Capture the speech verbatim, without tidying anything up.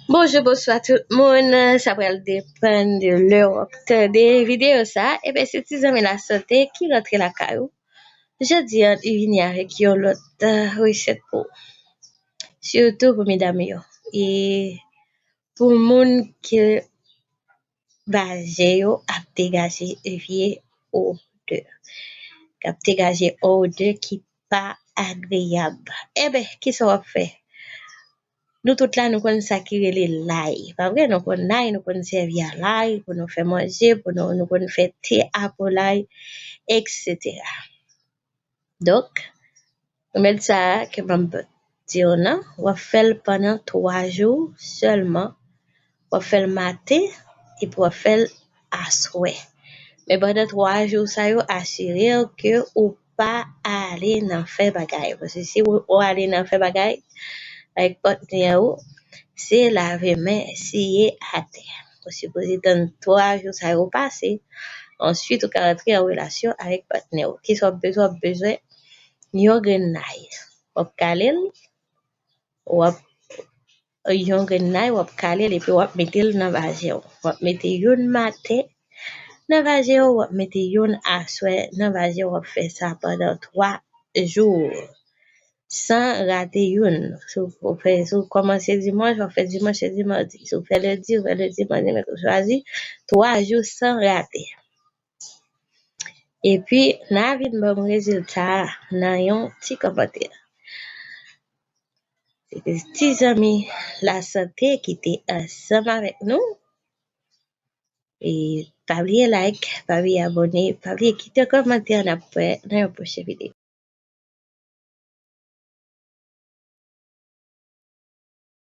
Bonjou, bonswa tout moun. Sa pral depann de lè w ap tande videyo sa. Ebyen, se ti zanmi lasante ki rantre lakay ou. Jodi a, li vini avèk yon lòt, eh, resèt pou ou. Sitou pou medam yo. E pou moun ke vajen yo ap degaje vye odè. K ap degaje odè ki pa agreyab. Ebyen, kisa w ap fè? Nou tout la, nou konn sa ki rele lay. Pa vre? Nou konn lay, nou konn sèvi a lay pou nou fè manje, pou nou, nou konn fè te a pou lay, etsetera. Donk, remèd sa a ke m ap di w nan, w ap fè l pandan twa jou sèlman. W ap fè l maten epi w ap fè l aswè. Men pandan twa jou sa yo, asire w ke ou pa ale nan fè bagay. Paske si ou, ou ale nan fè bagay avèk patnè ou, se lave men siye atè. Ou sipoze tann twa jou sa yo pase. Answit, ou ka rantre an relasyon avèk patnè ou. Kisa w ap bezwen? W ap bezwen yon grenn lay. W ap kale l, w ap yon grenn lay, w ap kale l epi w ap mete l nan vajen w. W ap mete youn maten nan vajen w, w ap mete youn aswè nan vajen w. W ap fè sa pandan twa jou san rate youn. Si w fè, si w kòmanse dimanch, w ap fè dimanch e di madi. Si w fè lendi, w fè lendi, madi, mèkredi, w chwazi twa jou san rate. Epi, n a vin ban m rezilta a nan yon ti kòmantè. Se te ti zanmi lasante ki te ansanm avèk nou. E pa bliye like, pa bliye abòne, pa bliye kite kòmantè, n ap wè nan yon pwochen videyo.